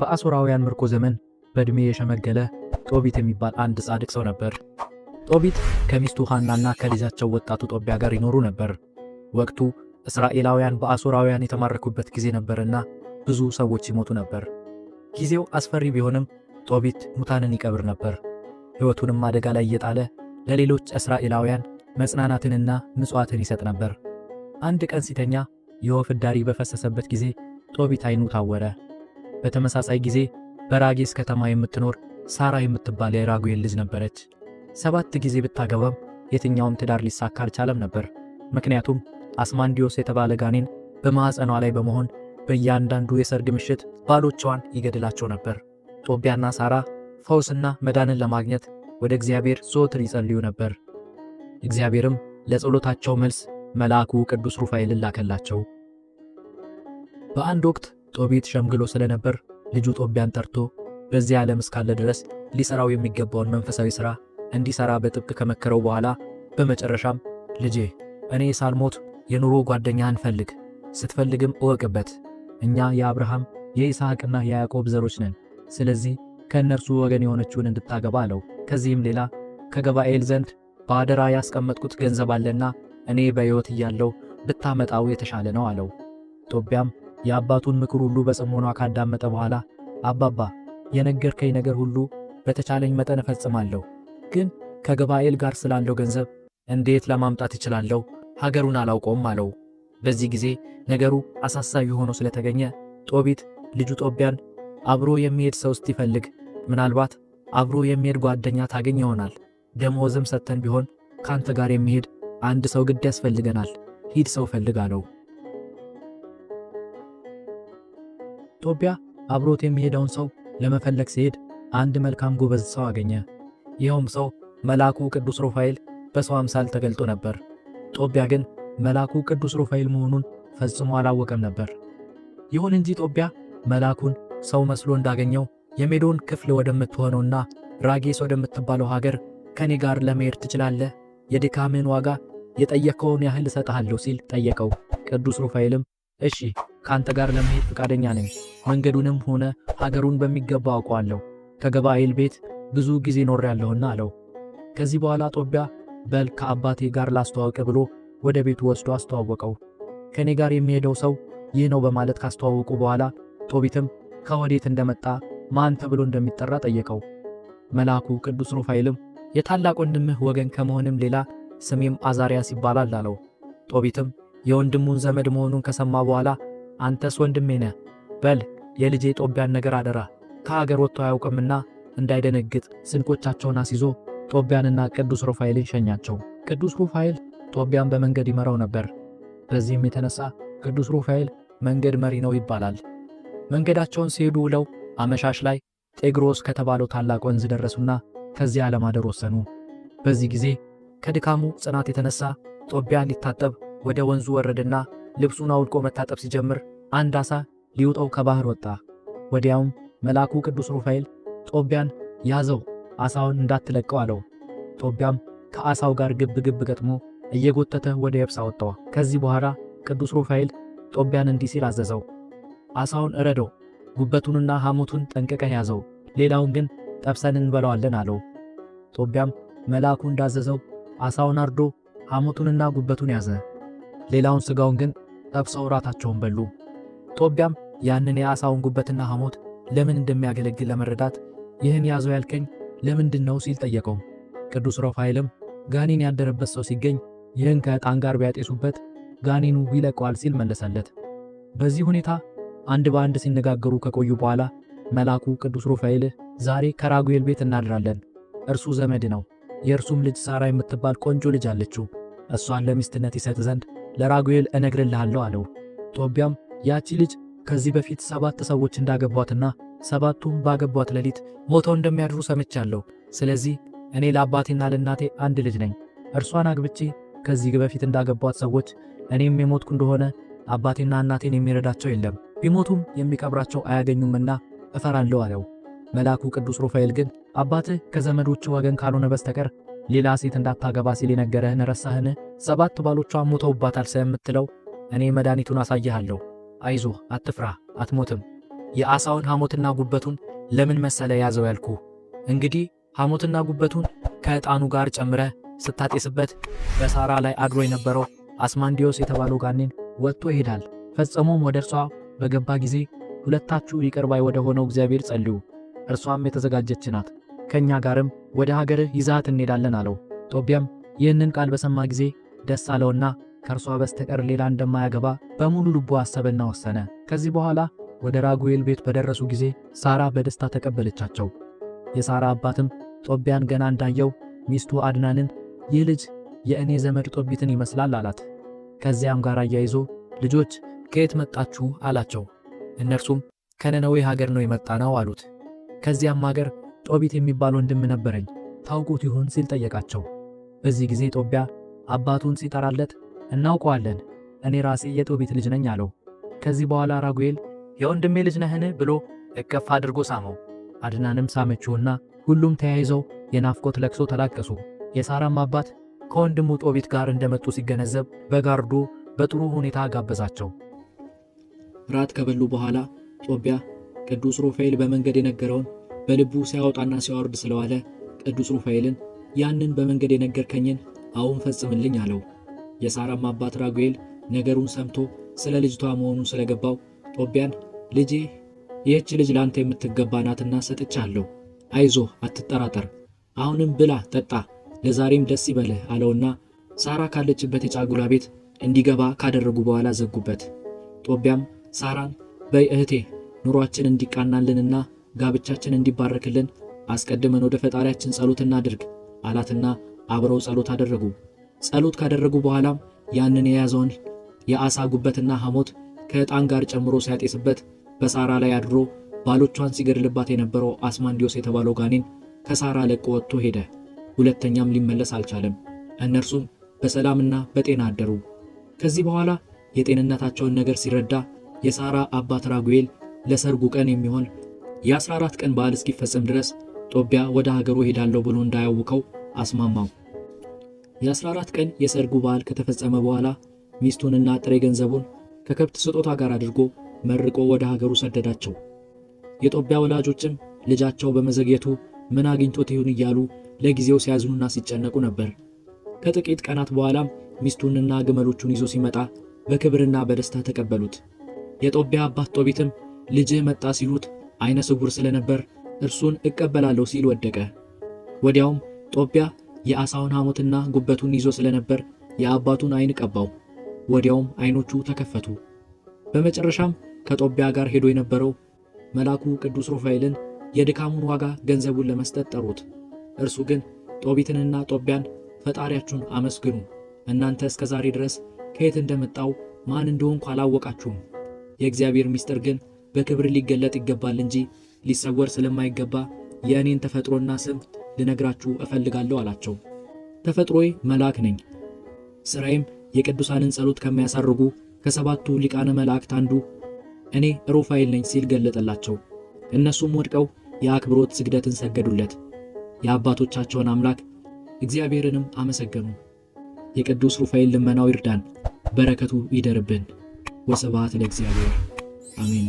በአሦራውያን ምርኮ ዘመን በዕድሜ የሸመገለ ጦቢት የሚባል አንድ ጻድቅ ሰው ነበር። ጦቢት ከሚስቱ ሐናና ከልጃቸው ወጣቱ ጦቢያ ጋር ይኖሩ ነበር። ወቅቱ እስራኤላውያን በአሦራውያን የተማረኩበት ጊዜ ነበርና ብዙ ሰዎች ይሞቱ ነበር። ጊዜው አስፈሪ ቢሆንም ጦቢት ሙታንን ይቀብር ነበር። ሕይወቱንም አደጋ ላይ እየጣለ ለሌሎች እስራኤላውያን መጽናናትንና ምጽዋትን ይሰጥ ነበር። አንድ ቀን ሲተኛ የወፍ እዳሪ በፈሰሰበት ጊዜ ጦቢት ዓይኑ ታወረ። በተመሳሳይ ጊዜ በራጌስ ከተማ የምትኖር ሳራ የምትባል የራጉኤል ልጅ ነበረች። 7 ጊዜ ብታገባም የትኛውም ትዳር ሊሳካ አልቻለም ነበር። ምክንያቱም አስማንዲዮስ የተባለ ጋኔን በማኅፀኗ ላይ በመሆን በእያንዳንዱ የሰርግ ምሽት ባሎቿን ይገድላቸው ነበር። ጦቢያና ሳራ ፈውስና መዳንን ለማግኘት ወደ እግዚአብሔር ዘወትር ይጸልዩ ነበር። እግዚአብሔርም ለጸሎታቸው መልስ መልአኩ ቅዱስ ሩፋኤልን ላከላቸው። በአንድ ወቅት ጦቢት ሸምግሎ ስለነበር ልጁ ጦቢያን ጠርቶ በዚህ ዓለም እስካለ ድረስ ሊሰራው የሚገባውን መንፈሳዊ ሥራ እንዲሰራ በጥብቅ ከመከረው በኋላ በመጨረሻም ልጄ እኔ ሳልሞት የኑሮ ጓደኛህን ፈልግ፣ ስትፈልግም እወቅበት። እኛ የአብርሃም የይስሐቅና የያዕቆብ ዘሮች ነን። ስለዚህ ከእነርሱ ወገን የሆነችውን እንድታገባ አለው። ከዚህም ሌላ ከገባኤል ዘንድ በአደራ ያስቀመጥኩት ገንዘብ አለና እኔ በሕይወት እያለሁ ብታመጣው የተሻለ ነው አለው። ጦቢያም የአባቱን ምክር ሁሉ በጽሞና ካዳመጠ በኋላ አባባ የነገርከኝ ነገር ሁሉ በተቻለኝ መጠን እፈጽማለሁ፣ ግን ከገባኤል ጋር ስላለው ገንዘብ እንዴት ለማምጣት እችላለሁ? ሀገሩን አላውቀውም አለው። በዚህ ጊዜ ነገሩ አሳሳቢ ሆኖ ስለተገኘ ጦቢት ልጁ ጦቢያን አብሮ የሚሄድ ሰው እስቲፈልግ ምናልባት አብሮ የሚሄድ ጓደኛ ታገኝ ይሆናል፣ ደሞዝም ሰጥተን ቢሆን ካንተ ጋር የሚሄድ አንድ ሰው ግድ ያስፈልገናል፣ ሂድ ሰው ፈልግ አለው። ጦቢያ አብሮት የሚሄደውን ሰው ለመፈለግ ሲሄድ አንድ መልካም ጎበዝ ሰው አገኘ። ይኸውም ሰው መልአኩ ቅዱስ ሩፋኤል በሰው አምሳል ተገልጦ ነበር። ጦቢያ ግን መልአኩ ቅዱስ ሩፋኤል መሆኑን ፈጽሞ አላወቀም ነበር። ይሁን እንጂ ጦቢያ መልአኩን ሰው መስሎ እንዳገኘው የሜዶን ክፍል ወደምትሆነውና ራጌስ ወደምትባለው ሀገር ከኔ ጋር ለመሄድ ትችላለህ? የድካምህን ዋጋ የጠየከውን ያህል እሰጥሃለሁ ሲል ጠየቀው። ቅዱስ ሩፋኤልም እሺ ካንተ ጋር ለመሄድ ፈቃደኛ ነኝ፣ መንገዱንም ሆነ ሀገሩን በሚገባ አውቀዋለሁ፣ ከገባኤል ቤት ብዙ ጊዜ ኖሬያለሁና አለው። ከዚህ በኋላ ጦቢያ በል ከአባቴ ጋር ላስተዋውቅ ብሎ ወደ ቤቱ ወስዶ አስተዋወቀው። ከኔ ጋር የሚሄደው ሰው ይህ ነው በማለት ካስተዋወቁ በኋላ ጦቢትም ከወዴት እንደመጣ ማን ተብሎ እንደሚጠራ ጠየቀው። መልአኩ ቅዱስ ሩፋኤልም የታላቅ ወንድምህ ወገን ከመሆንም ሌላ ስሜም አዛርያስ ይባላል አለው። ጦቢትም የወንድሙን ዘመድ መሆኑን ከሰማ በኋላ አንተስ ወንድሜ ነህ፣ በል የልጄ ጦቢያን ነገር አደራ፣ ከሀገር ወጥቶ አያውቅምና እንዳይደነግጥ ስንቆቻቸውን አስይዞ ጦቢያንና ቅዱስ ሩፋኤልን ሸኛቸው። ቅዱስ ሩፋኤል ጦቢያን በመንገድ ይመራው ነበር። በዚህም የተነሳ ቅዱስ ሩፋኤል መንገድ መሪ ነው ይባላል። መንገዳቸውን ሲሄዱ ውለው አመሻሽ ላይ ጤግሮስ ከተባለው ታላቅ ወንዝ ደረሱና ከዚያ ለማደር ወሰኑ። በዚህ ጊዜ ከድካሙ ጽናት የተነሳ ጦቢያ ሊታጠብ ወደ ወንዙ ወረደና ልብሱን አውልቆ መታጠብ ሲጀምር አንድ ዓሣ ሊውጠው ከባህር ወጣ። ወዲያውም መልአኩ ቅዱስ ሩፋኤል ጦቢያን ያዘው፣ ዓሣውን እንዳትለቀው አለው። ጦቢያም ከዓሣው ጋር ግብ ግብ ገጥሞ እየጎተተ ወደ የብስ አወጣው። ከዚህ በኋላ ቅዱስ ሩፋኤል ጦቢያን እንዲህ ሲል አዘዘው፣ ዓሣውን እረደው፣ ጉበቱንና ሐሞቱን ጠንቅቀህ ያዘው፣ ሌላውን ግን ጠብሰን እንበላዋለን አለው። ጦቢያም መልአኩ እንዳዘዘው ዓሣውን አርዶ ሐሞቱንና ጉበቱን ያዘ። ሌላውን ሥጋውን ግን ጠብሰው ራታቸውን በሉ። ጦቢያም ያንን የዓሣውን ጉበትና ሐሞት ለምን እንደሚያገለግል ለመረዳት ይህን ያዘው ያልከኝ ለምንድን ነው ሲል ጠየቀው። ቅዱስ ሩፋኤልም ጋኔን ያደረበት ሰው ሲገኝ ይህን ከዕጣን ጋር ቢያጤሱበት ጋኔኑ ይለቀዋል ሲል መለሰለት። በዚህ ሁኔታ አንድ በአንድ ሲነጋገሩ ከቆዩ በኋላ መልአኩ ቅዱስ ሩፋኤል ዛሬ ከራጉኤል ቤት እናድራለን፣ እርሱ ዘመድ ነው፣ የእርሱም ልጅ ሳራ የምትባል ቆንጆ ልጅ አለችው፣ እሷን ለሚስትነት ይሰጥ ዘንድ ለራጉኤል እነግርልሃለሁ አለው። ጦቢያም ያቺ ልጅ ከዚህ በፊት 7 ሰዎች እንዳገቧትና 7ቱም ባገቧት ሌሊት ሞተው እንደሚያድሩ ሰምቻለሁ። ስለዚህ እኔ ለአባቴና ለእናቴ አንድ ልጅ ነኝ። እርሷን አግብቼ ከዚህ በፊት እንዳገቧት ሰዎች እኔም የሞትኩ እንደሆነ አባቴና እናቴን የሚረዳቸው የለም፣ ቢሞቱም የሚቀብራቸው አያገኙምና እፈራለሁ አለው። መልአኩ ቅዱስ ሩፋኤል ግን አባትህ ከዘመዶቹ ወገን ካልሆነ በስተቀር ሌላ ሴት እንዳታገባ ሲል የነገረህን ረሳህን? 7 ባሎቿ ሞተውባታል ስለምትለው እኔ መድኃኒቱን አሳይሃለሁ። አይዞህ፣ አትፍራ፣ አትሞትም። የዓሣውን ሐሞትና ጉበቱን ለምን መሰለ ያዘው ያልኩ? እንግዲህ ሐሞትና ጉበቱን ከዕጣኑ ጋር ጨምረህ ስታጤስበት በሳራ ላይ አድሮ የነበረው አስማንዲዮስ የተባለው ጋኔን ወጥቶ ይሄዳል። ፈጽሞም ወደ እርሷ በገባ ጊዜ ሁለታችሁ ይቅር ባይ ወደ ሆነው እግዚአብሔር ጸልዩ፣ እርሷም የተዘጋጀች ናት፣ ከእኛ ጋርም ወደ ሀገርህ ይዛት እንሄዳለን አለው። ጦቢያም ይህንን ቃል በሰማ ጊዜ ደስ አለውና ከእርሷ በስተቀር ሌላ እንደማያገባ በሙሉ ልቡ አሰበና ወሰነ። ከዚህ በኋላ ወደ ራጉኤል ቤት በደረሱ ጊዜ ሳራ በደስታ ተቀበለቻቸው። የሳራ አባትም ጦቢያን ገና እንዳየው ሚስቱ አድናንን ይህ ልጅ የእኔ ዘመድ ጦቢትን ይመስላል አላት። ከዚያም ጋር አያይዞ ልጆች ከየት መጣችሁ አላቸው። እነርሱም ከነነዌ ሀገር ነው የመጣነው አሉት። ከዚያም ሀገር ጦቢት የሚባል ወንድም ነበረኝ ታውቁት ይሆን ሲል ጠየቃቸው። በዚህ ጊዜ ጦቢያ አባቱን ሲጠራለት እናውቀዋለን፣ እኔ ራሴ የጦቢት ልጅ ነኝ አለው። ከዚህ በኋላ ራጉኤል የወንድሜ ልጅ ነህን ብሎ እቅፍ አድርጎ ሳመው። አድናንም ሳመችውና ሁሉም ተያይዘው የናፍቆት ለቅሶ ተላቀሱ። የሳራም አባት ከወንድሙ ጦቢት ጋር እንደመጡ ሲገነዘብ በጋርዶ በጥሩ ሁኔታ ጋበዛቸው። ራት ከበሉ በኋላ ጦቢያ ቅዱስ ሩፋኤል በመንገድ የነገረውን በልቡ ሲያወጣና ሲያወርድ ስለዋለ ቅዱስ ሩፋኤልን ያንን በመንገድ የነገርከኝን አሁን ፈጽምልኝ አለው። የሳራም አባት ራጉኤል ነገሩን ሰምቶ ስለ ልጅቷ መሆኑን ስለገባው ጦቢያን ልጄ ይህች ልጅ ለአንተ የምትገባ ናትና ሰጥቻለሁ፣ አይዞህ፣ አትጠራጠር፣ አሁንም ብላ ጠጣ፣ ለዛሬም ደስ ይበልህ አለውና ሳራ ካለችበት የጫጉላ ቤት እንዲገባ ካደረጉ በኋላ ዘጉበት። ጦቢያም ሳራን በይ እህቴ ኑሯችን እንዲቃናልንና ጋብቻችን እንዲባረክልን አስቀድመን ወደ ፈጣሪያችን ጸሎት እናድርግ አላትና አብረው ጸሎት አደረጉ። ጸሎት ካደረጉ በኋላም ያንን የያዘውን የዓሣ ጉበትና ሐሞት ከዕጣን ጋር ጨምሮ ሲያጤስበት በሳራ ላይ አድሮ ባሎቿን ሲገድልባት የነበረው አስማንዲዮስ የተባለው ጋኔን ከሳራ ለቆ ወጥቶ ሄደ። ሁለተኛም ሊመለስ አልቻለም። እነርሱም በሰላምና በጤና አደሩ። ከዚህ በኋላ የጤንነታቸውን ነገር ሲረዳ የሳራ አባት ራጉኤል ለሰርጉ ቀን የሚሆን የ14 ቀን በዓል እስኪፈጸም ድረስ ጦቢያ ወደ ሀገሩ ሄዳለሁ ብሎ እንዳያውከው አስማማው። የ14 ቀን የሰርጉ በዓል ከተፈጸመ በኋላ ሚስቱንና ጥሬ ገንዘቡን ከከብት ስጦታ ጋር አድርጎ መርቆ ወደ ሀገሩ ሰደዳቸው። የጦቢያ ወላጆችም ልጃቸው በመዘግየቱ ምን አግኝቶት ይሁን እያሉ ለጊዜው ሲያዝኑና ሲጨነቁ ነበር። ከጥቂት ቀናት በኋላም ሚስቱንና ግመሎቹን ይዞ ሲመጣ በክብርና በደስታ ተቀበሉት። የጦቢያ አባት ጦቢትም ልጅህ መጣ ሲሉት ዓይነ ስውር ስለነበር እርሱን እቀበላለሁ ሲል ወደቀ። ወዲያውም ጦቢያ የዓሣውን ሐሞትና ጉበቱን ይዞ ስለነበር የአባቱን ዓይን ቀባው። ወዲያውም ዓይኖቹ ተከፈቱ። በመጨረሻም ከጦቢያ ጋር ሄዶ የነበረው መልአኩ ቅዱስ ሩፋኤልን የድካሙን ዋጋ ገንዘቡን ለመስጠት ጠሩት። እርሱ ግን ጦቢትንና ጦቢያን ፈጣሪያችሁን አመስግኑ፣ እናንተ እስከ ዛሬ ድረስ ከየት እንደመጣው ማን እንደሆንኩ አላወቃችሁም። የእግዚአብሔር ምስጢር ግን በክብር ሊገለጥ ይገባል እንጂ ሊሰወር ስለማይገባ የእኔን ተፈጥሮና ስም ልነግራችሁ እፈልጋለሁ አላቸው። ተፈጥሮዬ መልአክ ነኝ፣ ሥራዬም የቅዱሳንን ጸሎት ከሚያሳርጉ ከሰባቱ ሊቃነ መላእክት አንዱ እኔ ሩፋኤል ነኝ ሲል ገለጠላቸው። እነሱም ወድቀው የአክብሮት ስግደትን ሰገዱለት። የአባቶቻቸውን አምላክ እግዚአብሔርንም አመሰገኑ። የቅዱስ ሩፋኤል ልመናው ይርዳን፣ በረከቱ ይደርብን። ወስብሐት ለእግዚአብሔር አሜን።